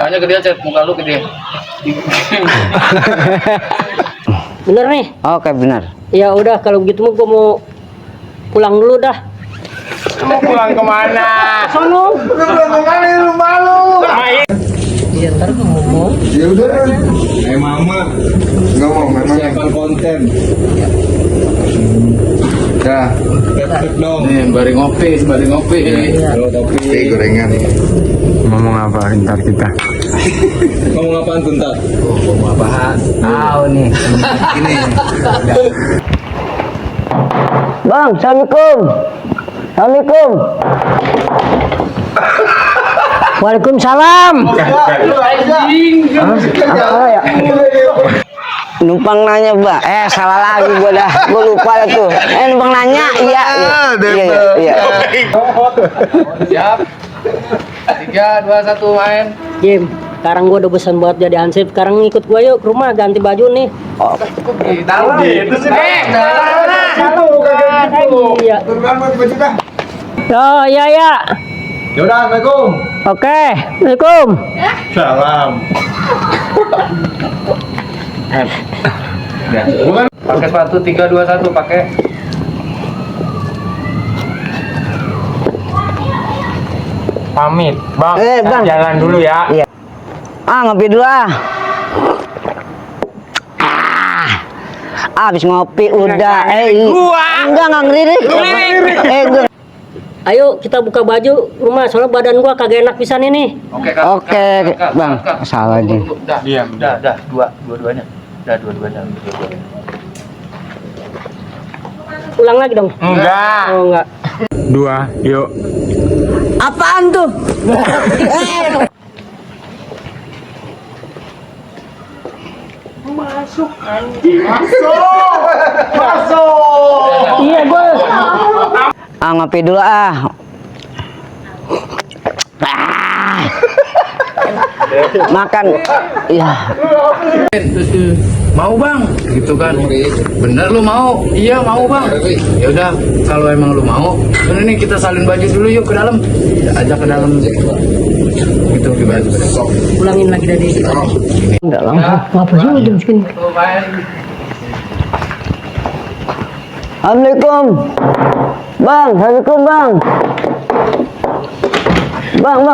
Mukanya gede aja, muka lu gede. Bener nih? Oke, benar. Ya udah kalau begitu gue mau pulang dulu dah. Mau pulang kemana? Sono. Lu pulang kemana di rumah lu? Iya ntar gue ngomong. Ya udah. Mama. Nggak mau memang. Siapkan konten. Dah. Dong. Nih, bari ngopi. Kopi gorengan. Ngomong apa ntar kita? Ngomong apaan tuh ntar? Mau apaan? Tahu nih. Ini. Bang, assalamualaikum. Assalamualaikum. Waalaikumsalam. Apa ya? Numpang nanya, Mbak. Salah lagi gua dah. Gua lupa lah tuh. Numpang nanya. Iya. Siap. 3, 2, 1 main. Jim, sekarang gue udah bosan buat jadi hansip. Sekarang ikut gue yuk ke rumah ganti baju nih. Tahu Itu sih. Iya. Oh iya ya. Ya udah, Assalamualaikum. Oke, Assalamualaikum. Salam. Bukan. Pakai sepatu 3, 2, 1 pakai. Pamit, Bang. Bang. Jalan dulu ya. Iya. Ngopi dulu Abis ngopi udah. Enggak ngelirik. Gua. Ayo kita buka baju rumah soalnya badan gua kagak enak pisan ini. Oke, Bang. Salah nih. Dah, dua-duanya. Ulang lagi dong. Enggak. Oh enggak. 2, yuk. Apaan tuh? Masuk. Iya gua. Ngopi dulu Makan. Iya. Mau bang, gitu kan? Bener lu mau? Iya mau bang. Ya udah, kalau emang lu mau, ini kita salin baju dulu yuk ke dalam. Ajak ke dalam. Gitu gimana? Ulangin lagi dari sini. Enggak lama. Apa juga jam segini? Assalamualaikum. Bang, assalamualaikum bang. Bang.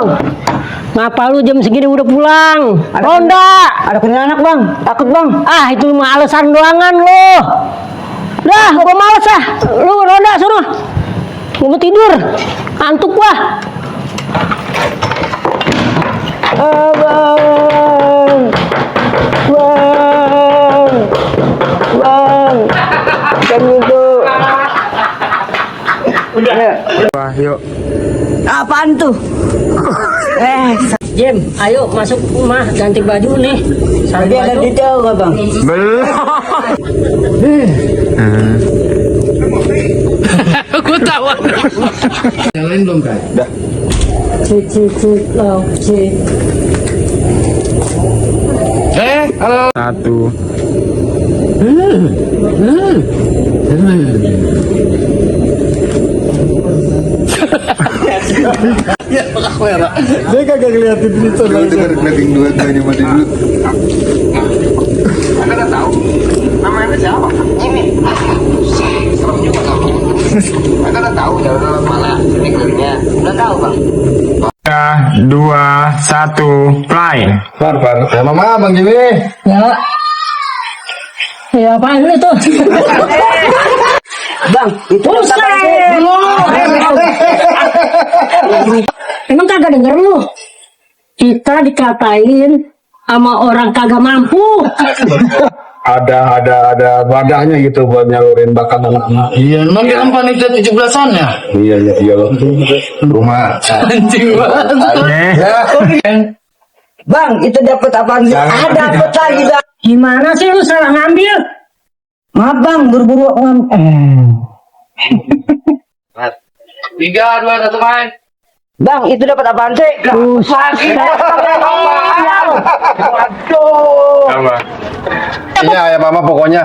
Ngapa lu jam segini udah pulang? Ronda. Ada kuntilanak bang, takut bang. Itu mah alasan doangan lu. Dah, gua males Lu ronda suruh. Gua mau tidur. Kantuk gua. Bang. Kan gitu. Udah. Yuk. Apaan tuh? Jim, ayo masuk rumah ganti baju nih. Tadi ada detail nggak bang? Belum. Aku tahu. Yang lain belum kan? Udah. Halo. 1. Dia kagak ngeliatin itu. Lu denger ngeliatin dua-duanya mati dulu. Anda nggak tahu namanya siapa? Ini. Serem juga kamu. Anda nggak tahu ya udah malah ini kelirnya. Udah tahu bang. 3, 2, 1, play. Far. Ya mama, Bang Jimmy. Ya. Ya apaan itu? Bang, itu Emang kagak denger lu? Kita dikatain sama orang kagak mampu. Ada wadahnya gitu buat nyalurin bakat anak-anak. Iya, emang dia kan panitia 17-an ya? Iya loh. Rumah. Anjing banget. Bang, itu dapat apaan? Dapat lagi bang. Gimana sih lu salah ngambil? Maaf bang, buru-buru 3, 2, 1 main. Bang, itu dapat apaan sih? Apa? Iya ya mama, pokoknya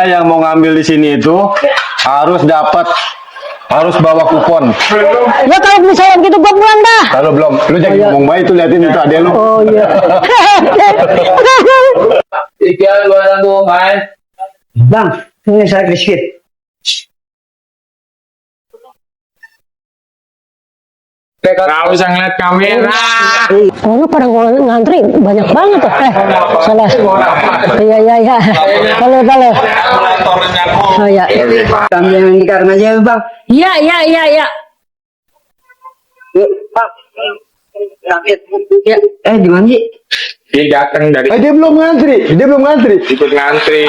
yang mau ngambil di sini itu harus dapat Harus bawa kupon. Ya kalau misalnya gitu gua pulang dah. Kalau belum, lu jangan ngomong baik tuh, liatin itu adek lu. Oh iya. 3, 2, 1, main. Bang, ini saya biskuit. Gak usah ngeliat kamera. Oh, pada ngantri banyak banget tuh. Salah. Iya iya iya. Halo halo. Oh iya. Kami yang di karena aja bang. Iya iya iya iya. Yuk, Bang. Ya, di mana sih? Dia datang dari Dia belum ngantri, ikut ngantri.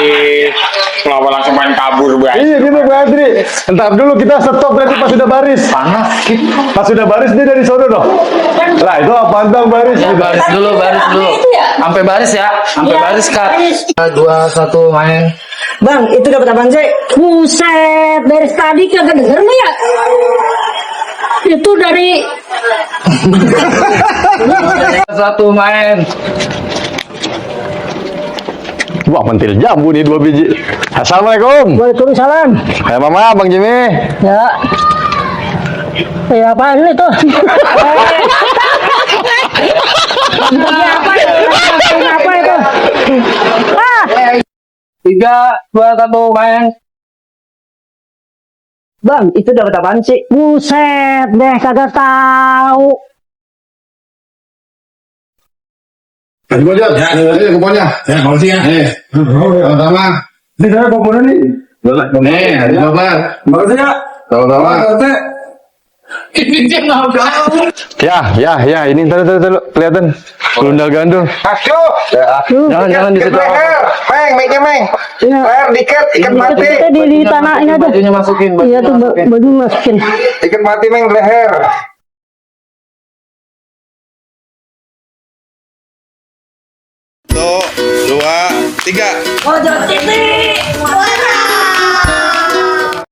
Kenapa langsung main kabur, guys? Iya, dia belum ngantri. Entar dulu kita stop berarti pas sudah baris. Panas. Pas sudah baris dia dari sono dong. Lah itu apaan bang baris? Baris dulu. Sampai baris ya. Sampai baris, Kak. 2, 1, main. Bang, itu dapat apaan sih? Buset, dari tadi kagak denger lu ya? Itu dari 1, main. Wah, mentil jambu nih 2 biji. Assalamualaikum. Waalaikumsalam. Hai mama, Bang Jimmy. Ya. Ya apaan itu? Apa itu? 3, 2, 1, main. Bang, itu dapat apaan sih? Buset deh kagak tahu. Gua aja. Ini kuponnya. Ya, makasih ya. Nih. Sama-sama. Ini saya kuponnya nih. Nih, hari Bapak. Makasih ya. Sama-sama. Ini dia nggak tahu. Ya, ini ntar kelihatan. Gundal gandul. Aduh, Jangan di situ. Meng, meja meng. Leher dikit, ikat mati. Kita di tanah ini aja. Bajunya masukin. Iya tuh baju masukin. Ikat mati meng, leher. Satu, dua, tiga. Ojo TV.